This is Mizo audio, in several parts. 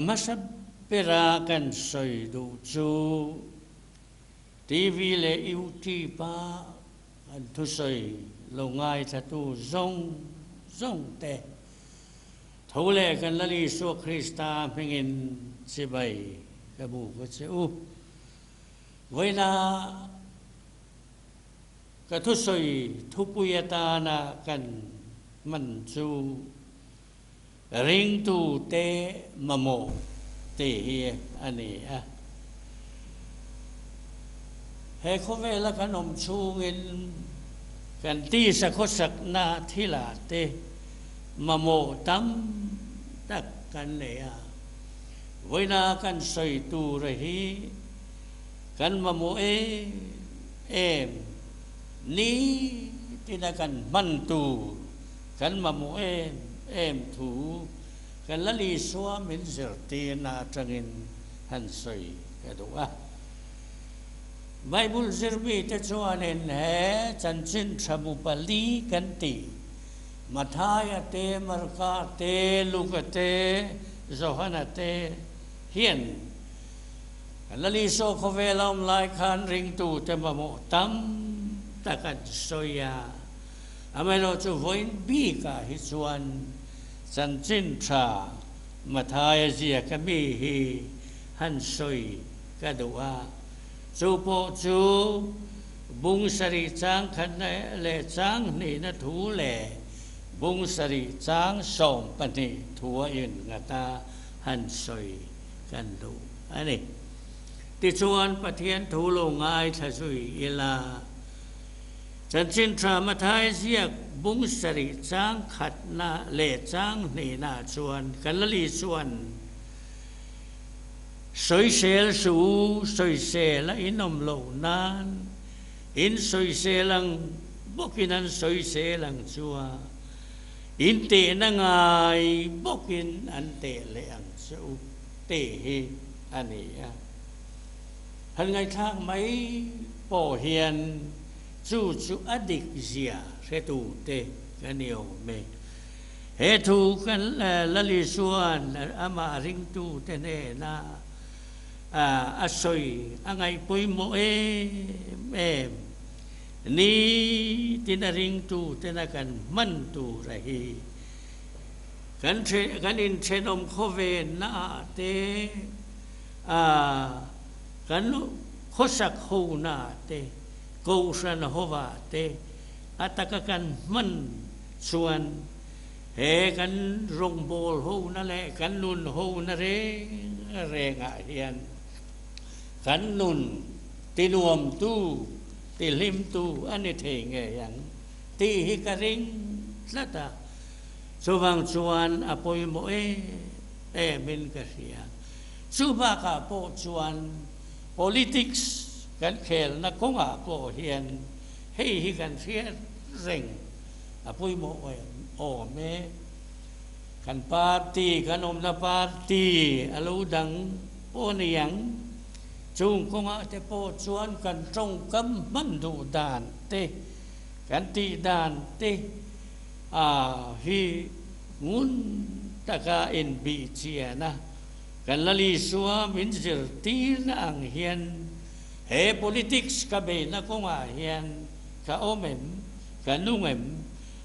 hmasa bera kan sawi duh chu TV leh YouTube a kan thusawi lo ngaithlatu zawng zawng te tho leh kan Lal Isua Krista hmingin chibai ka buk a che u. Vawiina ka thusawi thupui atana kan hman chu Ringtute mamawh tih hi a ni a. He khawvela kan awm chhungin kan tisa khawsakna thilah te mamawh tam tak kan nei a. Vawiina kan sawi tura hi kan mamawh em em ni tina kan hman tur Kan mamawh em em thu kan Lal Isua min zirtirna atangin han sawi ka duh a. Bible zirmite chuanin he chanchin tha bu pali kan ti, Mathaia te, Marka te, Luka te, Johana te hian kan Lal Isua khawvel a awm lai khan ringtute mamawh tam tak an sawi a. Amaherawhchu vawiin bikah hi chuan chanchin tha Mathaia ziaka mi hi han sawi ka duh a, chu pawh chu bung sarih chang khatna leh chang hnihna thu leh bung sarih chang 12 thu a innghat a han sawi kan duh a ni. Tichuan Pathian thu lo ngaithla zui ila. Chanchin tha Mathai ziak bung sarih chang khatna leh chang hnihna chuan Galili chuan, Sawisel suh u, sawisel a inawm loh nan, in sawisel ang bawkin an sawisel ang chu a, in tehna ngai bawkin an teh leh ang che u, tih hi a ni a. Han ngaihthlak mai pawh hian chu chu a dik zia hretute ka ni awm e. He thu kan Lal Isua'n amah ringtute hnena a sawi a ngaih pawimawh em em ni tin a ringtutena kan hman tur a hi. Kan kan inthenawm khawvenna ah te A kan khawsak hona te, kohhran hova te a taka kan hman chuan he kan rawngbâwl hona leh kan nun hona reng rengah hian kan nun tinuamtu, tihlimtu a ni thei ngei ang tih hi ka ring tlat a. Chuvang chuan a pawimawh em emin ka hria. Chu bakah pawh chuan politics kan khelna kawngah pawh hian hei hi kan hriat reng a pawimawh awm e. Kan party, kan awmna party a lo dang pawh a ni ang. Chung kawngah te pawh chuan kan tawngkam hman duh dan te, kan tih dan te a hi ngun taka inbihchian a. Kan Lal Isua min zirtirna ang hian he politics ka beihna kawngah hian ka awm em, ka nung em?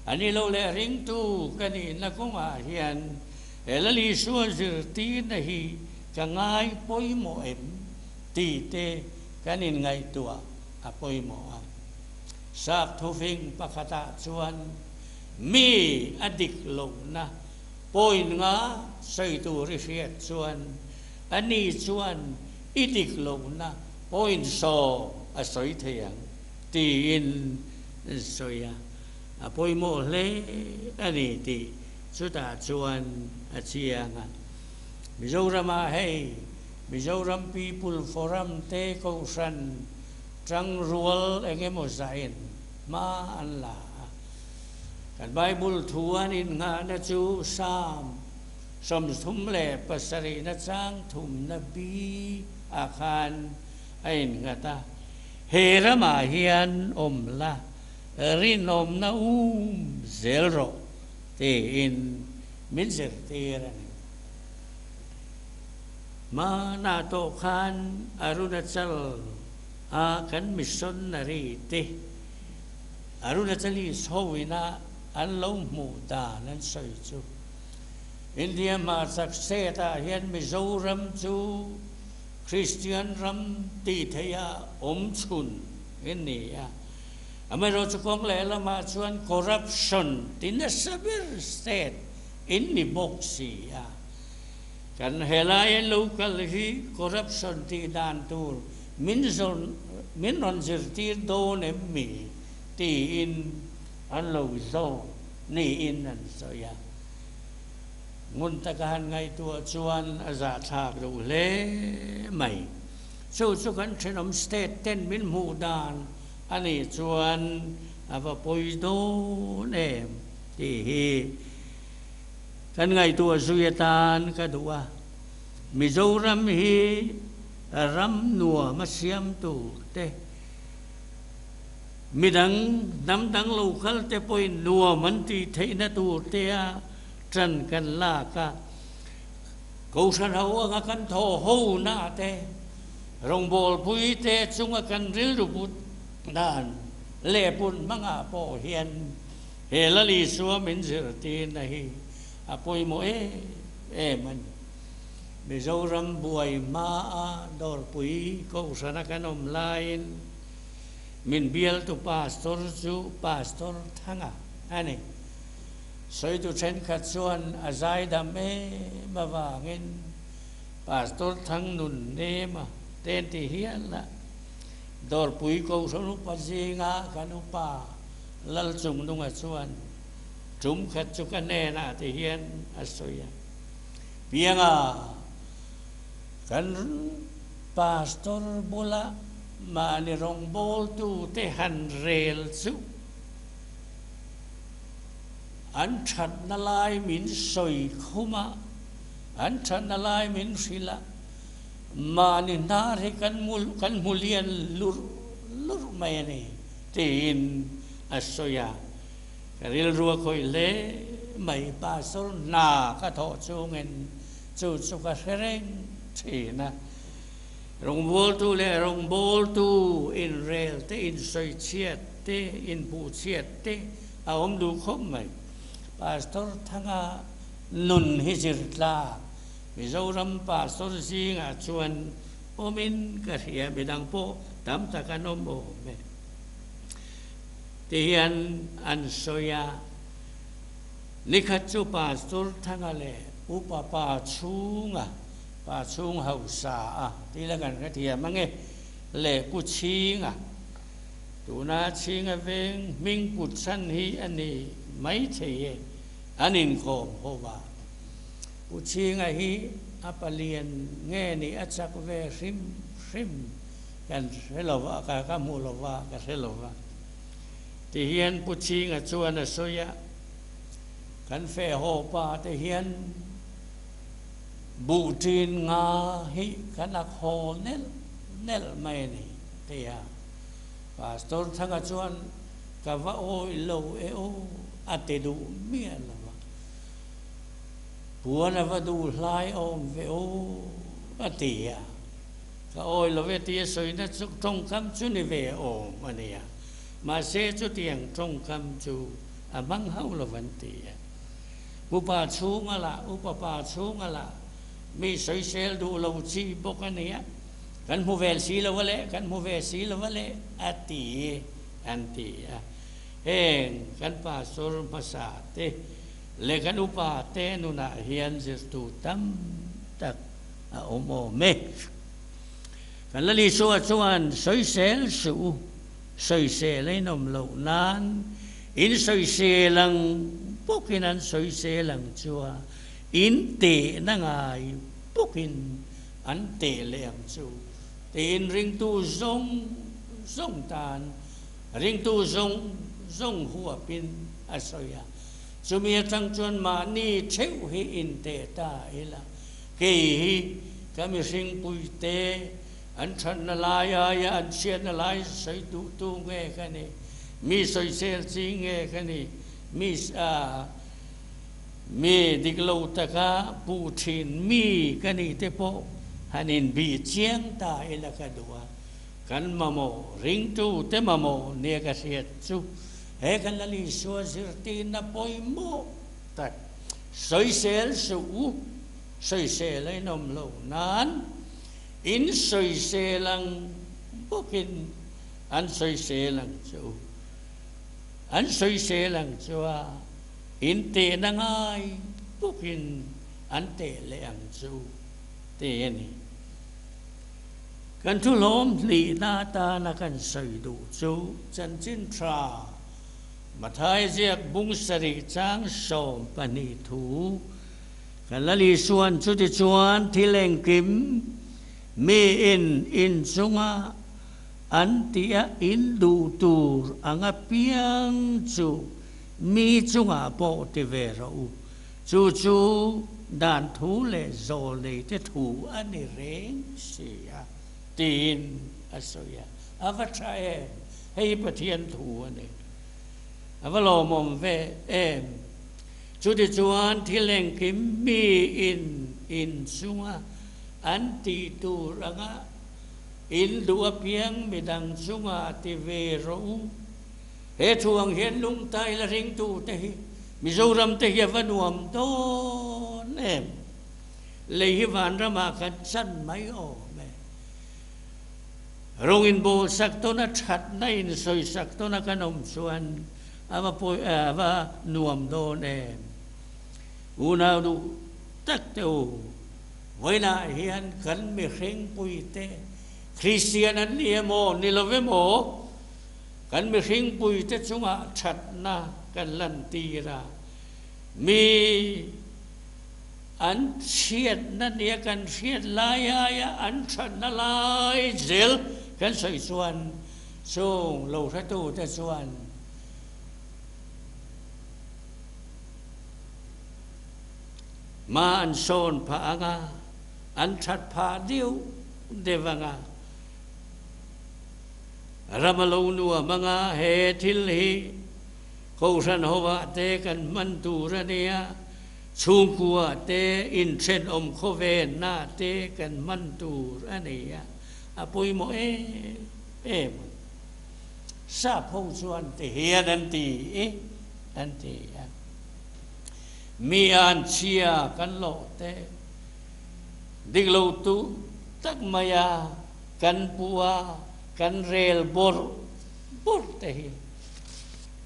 A ni lo leh ringtu ka nihna kawngah hian he Lal Isua zirtirna hi ka ngai pawimawh em tih te kan inngaihtuah a pawimawh a. Sap thufing pakhatah chuan mi a dik lohna Point nga sawi tur i hriat chuan a ni chuan i dik lohna point 10 a sawi thei ang tiin an sawi a, a pawimawh hle a ni tih chutah chuan a chiang a. Mizoramah hei Mizoram People Forum te Kohhran tangrual eng emaw zahin hma an la a. Kan Bible thu an innghahna chu Psalm 37 na chang thumna bi ah khan a innghat a, He ramah hian awm la, rinawmna um zel rawh tiin min zirtir a ni. Hmanah tawh khan Arunachal a kan missionary te Arunachalese ho ina an lo hmuh dan an sawi chu India hmarchhak state ah hian Mizoram chu Kristian ram tih theiha awm chhun in ni a. Amaherawhchu kawng lehlamah chuan corruption ti nasa ber state in ni bawk si a. Kan helai a lo kal hi corruption tih dan tur min zawn min rawn zirtir dawn em mi tiin an lo zawk niin an sawi a. Ngun taka han ngaihtuah chuan a zahthlak duh hle mai. Chu chu kan thenawm state ten min hmuh dan a nih chuan a va pawi dawn em tih hi Kan ngaihtuah zui atan ka duh a, Mizoram hi ram nuam a siam tur te, midang hnam dang lo kal te pawhin nuam an tih theihna tur te a ṭan kan lak a, Kohhran ho anga kan thaw ho na te, rawngbawlpui te chunga kan rilru put dan leh put hmangah pawh hian He Lal Isua min zirtirna hi a pawimawh em em a ni. Mizoram buai hmaa Dawrpui Kohhrana kan awm laiin min bialtu Pastor chu Pastor Thanga a ni. Sawitu thenkhat chuan a zaidam em avangin Pastor Thang nun nema te an ti hial a. Dawrpui Kohhran upa zinga kan upa Lal Chungnunga chuan tum khat chu ka hnenah ti hian a sawi a, Pianga, kan pastor bula mahni rawngbawltute han rel chu an thatna lai min sawi khum a, an thatna lai min hrilh a, mahni hnar hi kan hmu lian lurh lurh mai a ni. Tiin a sawi a, ka rilru a khawih hle mai. Pastor hna ka thawh chungin chu chu ka hre reng thin a, rawngbawltu leh rawngbawltu inrel te, insawichhiat te, inpuhchhiat te a awm duh khawp mai. Pastor Thanga nun hi zir tlak Mizoram pastor zingah chuan awmin ka hria, midang pawh tam tak an awm awm e. Ti hian an sawi a, Nikhat chu Pastor Thanga leh Upa Pa chhunga, Pa chhung hausa a ti la kan hrethiam ange, leh Pu Chhinga, tuna Chhinga veng hming put chhan hi a ni maithei e, an inkhawm ho a. Pu Chhinga hi a palian nge nih a chak ve hrim hrim kan hre lo va, ka ka hmu lo va, ka hre lo va. Ti hian Pu Chhinga chuan a sawi a, kan feh haw pa te hian buh ṭin nga hi kan ak haw nelh nelh mai a ni, ti a. Pastor Thanga chuan ka va awih lo e aw a ti duh miah lo va. Puan a va duh hlai awm ve aw a ti a. Ka awi lo e tia sawina chu tawngkam chu ni ve awm a nia. Mahse chutiang tawngkam chu a hmang hauh lo an ti a. Upa chhunga lah, upa pa chhunga lah mi sawisel duh lo chi bawk a nia. Kan hmu vel si lo a le, kan hmu ve si lo a le a ti an ti a. Heng kan pastor hmasa te leh kan upa te nunah hian zirtu tam tak a awm awm e. Kan Lal Isua chuan sawisel suh u, sawisel a inawm loh nan in sawisel ang bawkin an sawisel ang chu a, in tehna ngai bawkin an teh leh ang chu tiin ringtu zawng zawng tan ringtu zawng zawng huapin a sawi a. Chumi atang chuan mahni theuh hi inteh ta ila. Kei hi ka mihring puite an thatna lai aia an chhiatna lai sawi duhtu nge ka ni? Mi sawisel chi nge ka ni? Mi mi dik lo taka puh thin mi ka ni te pawh han inbih chiang ta ila ka duh a, kan mamawh ringtute mamawh nia ka hriat chu he kan Lal Isua zirtirna pawimawh tak sawisel suh u, sawisel a inawm lo nan in sawisel ang bawkin an sawisel ang che u, an sawisel ang chu a in tehna ngai bawkin an teh leh ang che u tih a ni. Kan thu hlawm hlihna atana kan sawi duh chu chanchin tha Mathai ziak bung sarih chang 12 thu kan la Lisuan chutichuan thil engkim mi in inchunga an tih a in duh tur ang apiang chu mi chungah pawh ti ve rawh u. Chu chu dan thu leh zawlneite thu a ni reng si a, tiin a sawi a. A va tha em? Hei hi Pathian thu a ni. A va lawmawm ve em? Chutichuan thil engkim mi in inchunga an tih tur anga in duh apiang midang chungah ti ve rawh u. He thu ang hian lungtai la ringtute hi Mizoram te hi a va nuam dawn em? Lei hi vanramah kan chan mai awm e. Rawng inbawl sak tawna thatna insawi sak tawna kan awm chuan a va pawi a va nuam dawn em? Unau duh tak te u, vawiinah hian kan mihringpuite Kristian an ni emaw ni lo emaw, Kan mihringpuite chungah thatna kan lantir a, mi an chhiatna nia kan hriat lai aia an thatna lai zel kan sawi chuan chung lo hretute chuan hma an sawn phah ang a, an that phah deuh deuh ang a. Ram a lo nuam anga he thil hi Kohhran hovah te kan hman tur a nia, chhungkua te inthenawm khawvenna te kan hman tur a ni a, a pawimawh em em a. Sap ho chuan ti hian an ti i an ti a. Mi an chhia kan lawh te dik lo tu tak mai a. Kan pu a, kan rel bawrh bawrh te hi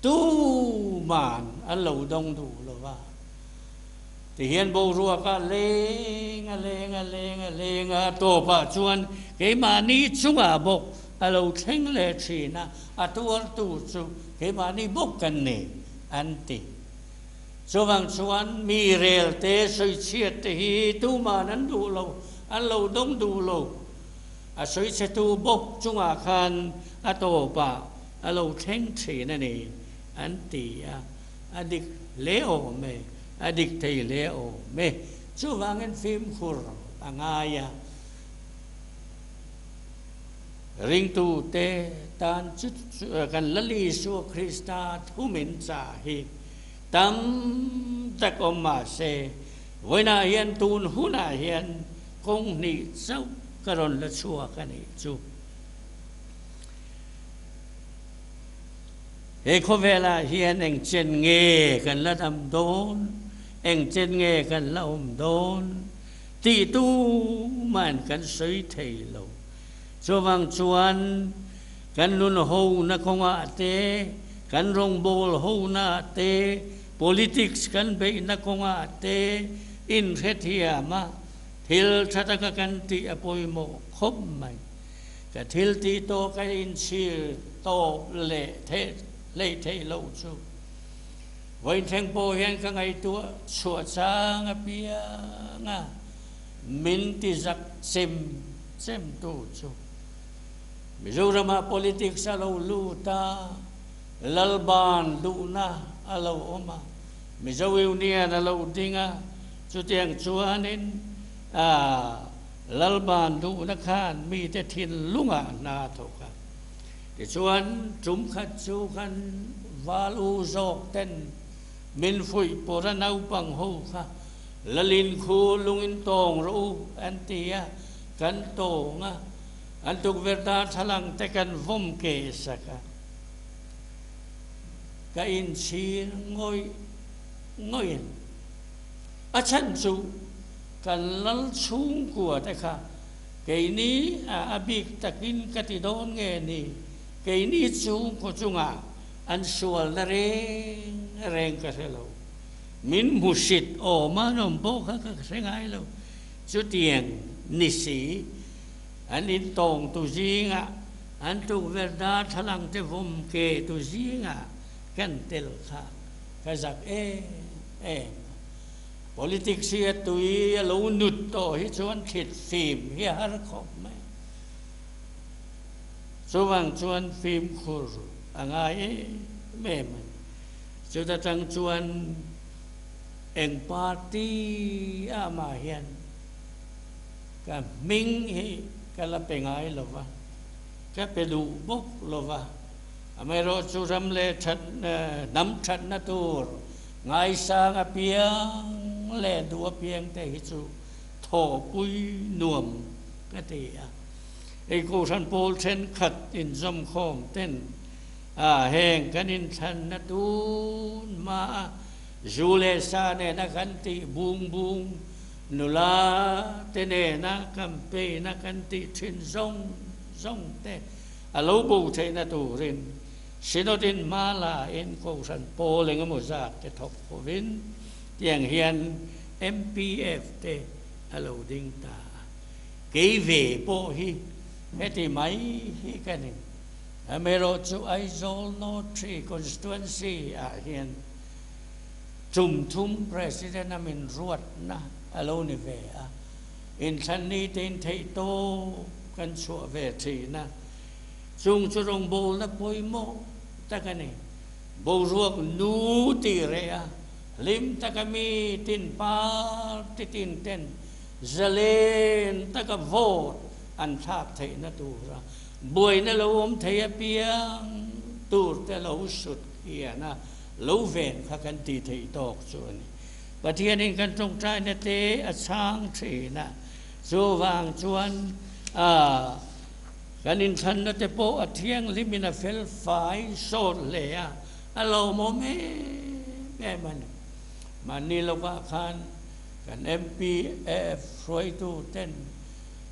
tuman an lo dawng duh lo va. Tihian boruak a leng a leng a leng a leng a, tawpah chuan keimahni chungah bawk a lo thleng leh thin a, a tuartu chu keimahni bawk kan ni an ti. Chuvang chuan mi rel te sawichhiat te hi tuman an duh lo, an lo dawng duh lo. A sawichhetu bawk chungah khan a tawpah a lo thleng thin a ni an ti a, a dik hle awm e, a dik thei hle awm e. Chuvangin fimkhur a ngai a, ringtute tan chu kan Lal Isua Krista thu min chah hi Tam tak awm mah se, vawiinah hian tun hunah hian kawng hnih chauh ka rawn la chhuak a nih chu. He khawvelah hian eng chen nge kan la dam dawn, eng chen nge kan la awm dawn tih tumahin kan sawi thei lo. Chuvang chuan kan nun hona kawngah te, kan rawngbâwl hona te, politics kan beihna kawngah te inhrethiam a, thil ṭha taka kan tih a pawimawh khawp mai. Ka thil tih tawh ka inchhir tawp leh hleih theih loh chu vawinthleng pawh hian ka ngaihtuah chhuah chang apiang a, min ti zak chem chem tu chu Mizoramah politics a lo lut a, Lalban duhna a lo awm a, Mizo Union a lo ding a, chutiang chuanin Lalban duhna khan mite thinlungah hna a thawk a. Tichuan tum khat chu kan val u zawk ten min fuih pawr a naupang ho kha Lalin khu lungin tawng rawh u an ti a. Kan tawng a, an tukverh darthlalang te kan vawm ke sak a. Ka inchhir ngawih ngawih a ni. A chhan chu kan lal chhungkua te kha keini a a bik takin ka ti dawn nge ni, keini chhungkaw chungah an sualna reng reng ka hre lo. Min hmusit awm a an awm pawh kha ka hre ngai lo. Chutiang ni si, an intawng tu zingah, an tukverh darthlalang te vawm ke tu zingah kan tel kha ka zak em em a. Politics hi a tui a lo nut tawh hi chuan thlit fim hi a har khawp mai. Chuvang chuan fimkhur a ngai em em a ni. Chuta tang chuan eng party ah mah hian ka hming hi ka la pe ngai lo va, ka pe duh bawk lo va. Amaherawhchu ram leh that hnam thatna tur ngaisang apiang leh duh apiang te hi chu thawhpui nuam ka ti a. Hei Kohhran pawl thenkhat inzawmkhawm ten A heng kan inthlanna tun hmaa zu leh sa nena kan tih bung bung, nula te nena campaign a kan tih thin zawng zawng te a lo bo theihna turin Synod in hma la in Kohhran pawl engemaw zat te thawk hovin tiang hian MPF te a lo ding ta a. Kei ve pawh hi heti mai hi ka ni. Amaherawhchu Aizawl North Tree Constituency ah hian tum thum President a min ruatna a lo ni ve a, inthlan ni tein theih tawp kan chhuah ve thin a, chung chu rawngbawlna pawimawh tak a ni. Boruak nu tih reh a, hlim taka mi tin party tin ten zalen taka vote an thlak theihna tura Buaina lo awm thei apiang tur te lo sut hian a lo ven kha kan tih theih tawk chu a ni. Pathianin kan tawngtaina te a chhang thin a, chuvang chuan a kan inthlanna te pawh a thianghlimin a fel fai sawt hle a, a lawmawm em em a ni. Mahni lovah khan kan MPF hruaitu ten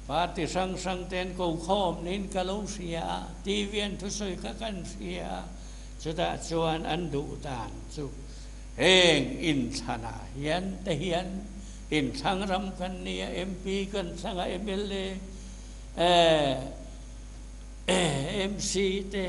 Party hrang hrang ten ko khawm niin ka lo hria a, TV an thusawi kha kan hria a, chutah chuan an duh dan chu heng inthlanah hian te hian inthlang ram kan ni a, MP kan thlang a, mla, MC te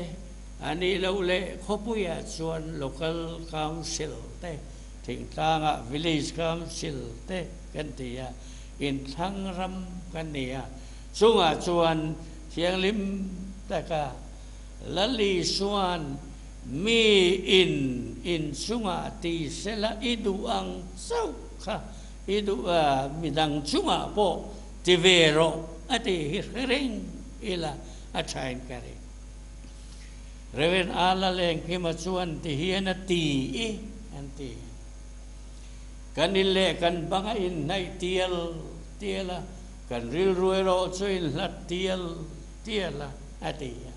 a nih loh leh khawpuiah chuan Local Council te, thingtlangah Village Council te kan ti a. Inthlang ram kan ni a, chungah chuan thianghlim taka Lal Isua'n mi in inchungah ti sela i duh ang chauh kha i duh a, midang chungah pawh ti ve rawh a tih hi hre reng ila a thain ka ring. Rev. Ala Lengkima chuan ti hian a ti i an ti. Kan in leh kan bang a inhnaih tial tial a, kan rilru erawh chu inhlat tial tial a, a ti a.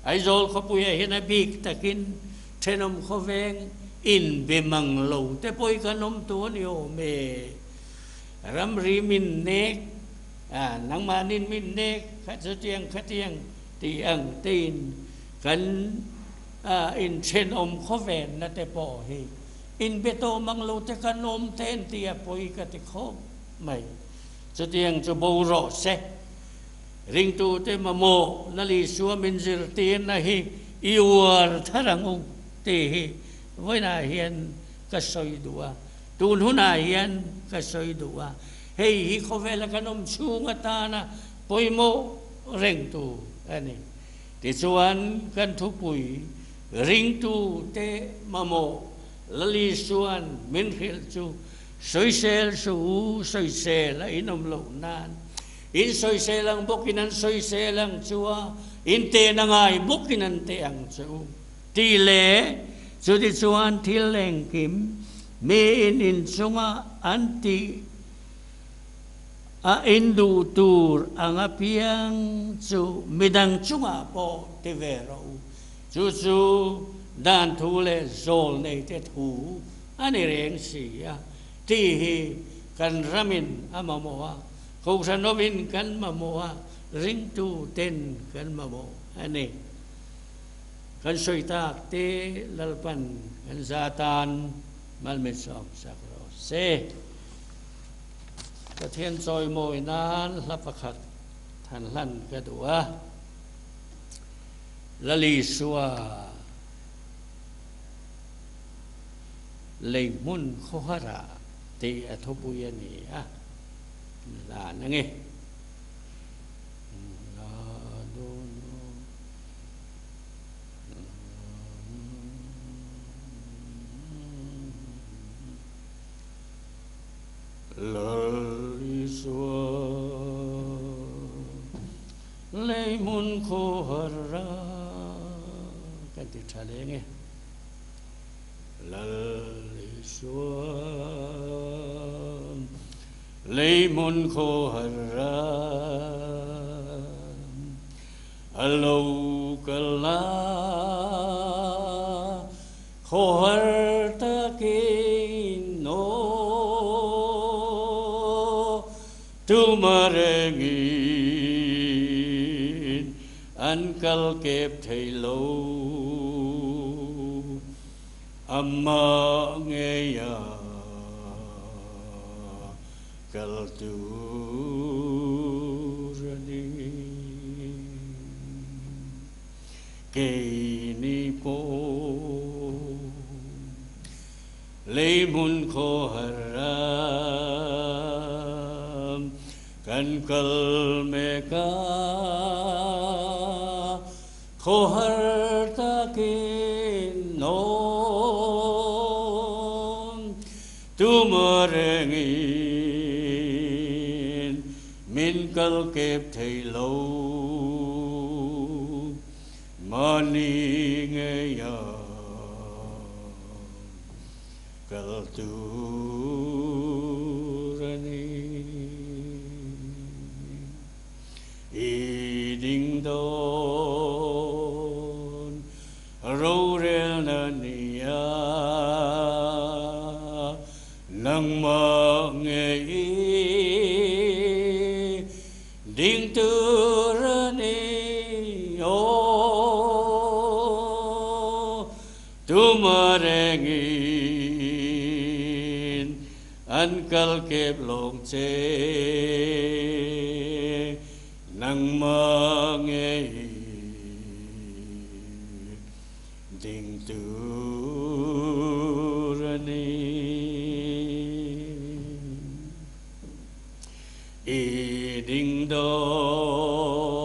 Aizawl khawpuiah hian a bik takin thenawm khawveng inbe mang lo te pawh hi kan awm tu a ni awm e. Ramri min nek a, nangmahnin min nek kha chutiang khatiang tih ang tein kan inthenawm khawvenna te pawh hi Inbe tawh mang lo te kan awm te en tih a pawi ka ti khawp mai. Chutiang chu bo rawh se. Ringtute mamawh Lal Isua min zirtirna hi i uar thar ang u tih hi vawiinah hian ka sawi duh a, tun hunah hian ka sawi duh a. Hei hi khawvela kan awm chhung atana pawimawh rengtu a ni. Tichuan kan thupui Ringtute mamawh Lal Isua'n min hrilh chu sawisel suh u, sawisel a inawm loh nan. In sawisel ang bawkin an sawisel ang chu a, in tehna ngai bawkin an teh ang che u. Tih leh chutichuan thil engkim miin inchunga an tih. A in duh tur ang apiang chu midang chungah pawh ti ve rawh u. Chu chu dan thu leh zawl neite thu a ni reng si a, tih hi kan ramin a mamawh a, Kohhran awmin kan mamawh a, ringtu ten kan mamawh a ni. Kan sawi tak te Lalpan kan za tan malminsawm sak rawh se. Pathian chawimawi nan hla pakhat than hlan ka duh a, Lalisua lei hmun khawhar ah tih a thupui a ni a, hlan ange. Lal Isua lei hmun khawhar ra kan ti tha leng e. Lal Isua lei hmun khawhar ra a lo kal a Khawhar takin aw tuma rengin an kal kep thei lo. Amah ngeia kal tur a ni. Keini pawh lei hmun khawhar ram kan kal mek a, khawhar takin awm tuma rengin min kal kep thei lo. Mahni ngeia kal tur a ni. I ding dawn rorelna nia nangmah ngei i Ding tur a ni aw, tuma rengin an kal kep lawng che, nangmah ngei ding tur a ni. I ding dawn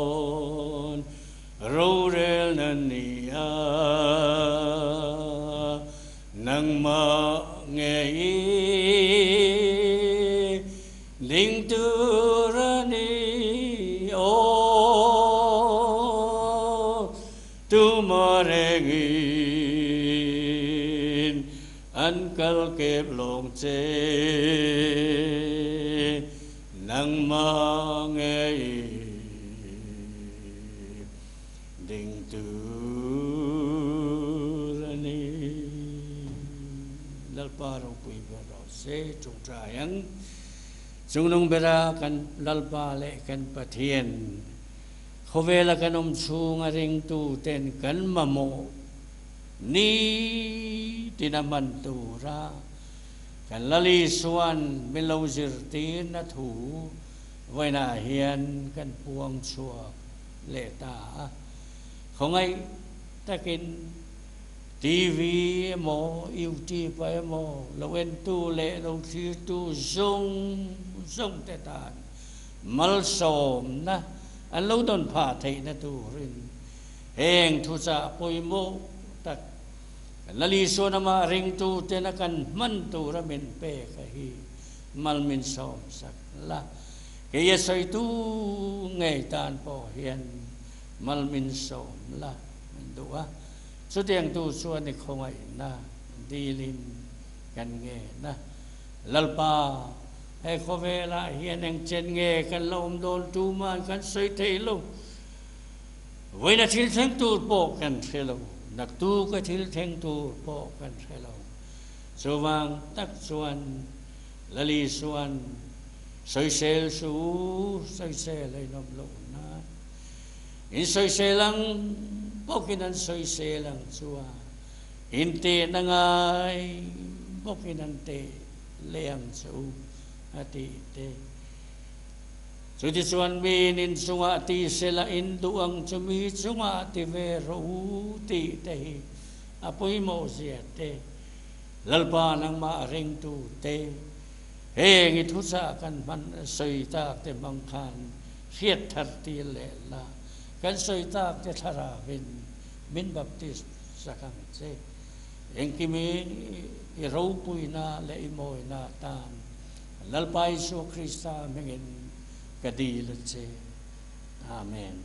rorelna ni a, nangmah nge i ding tur a ni aw, tuma rengin an kal kep lawng che. Nangmah ngei ding tur a ni. Lalpa ropui ber rawh se, tawngtai ang. Chungnung bera kan Lalpa leh kan Pathian, khawvela kan awm chhunga ringtu ten kan mamawh ni tina man tura Kan Lal Isuan min lo zirtirna thu vawiinah hian kan puang chhuak leh ta a. Khawngaih takin TV emaw YouTube ah emaw lo entu leh lo thlirtu zawng zawng te tan malsawmna an lo dawn phah theihna turin heng thuchah pawimawh tak Lal Isuan amah ringtuten a kan hman tura min pek a hi mal min sawm sak la. Kei a sawitu ngei tan pawh hian mal min sawm la min duh a. Chutiang tu chuan i khawngaihna dilin kan ngen a. Lalpa He khawvelah hian eng chen nge kan la awm dawn tuman kan sawi thei lo. Vawiina thil thleng tur pawh kan hre lo, naktuka thil thleng tur pawh kan hre lo. Chuvang tak chuan Lali chuan sawisel su u, sawisel a inawm loh nan. In sawisel ang bawkin an sawisel ang chu a, in tehna ngai bawkin an teh leh ang che u, a tih te. Chutichuan miin in chungah ti sela in duh ang chu mi chungah ti ve rawh u tih te hi a pawimawh zia te, Lalpa nangmah ringtu te, heng i thuchah kan hman sawi tak te hmang khan hriat thar tir leh la, kan sawi tak te thlarauin min baptist sak ang che. Engkim i i ropuina leh i mawina atan Lalpa Isua Krista hmingin ka dil a che. Amen.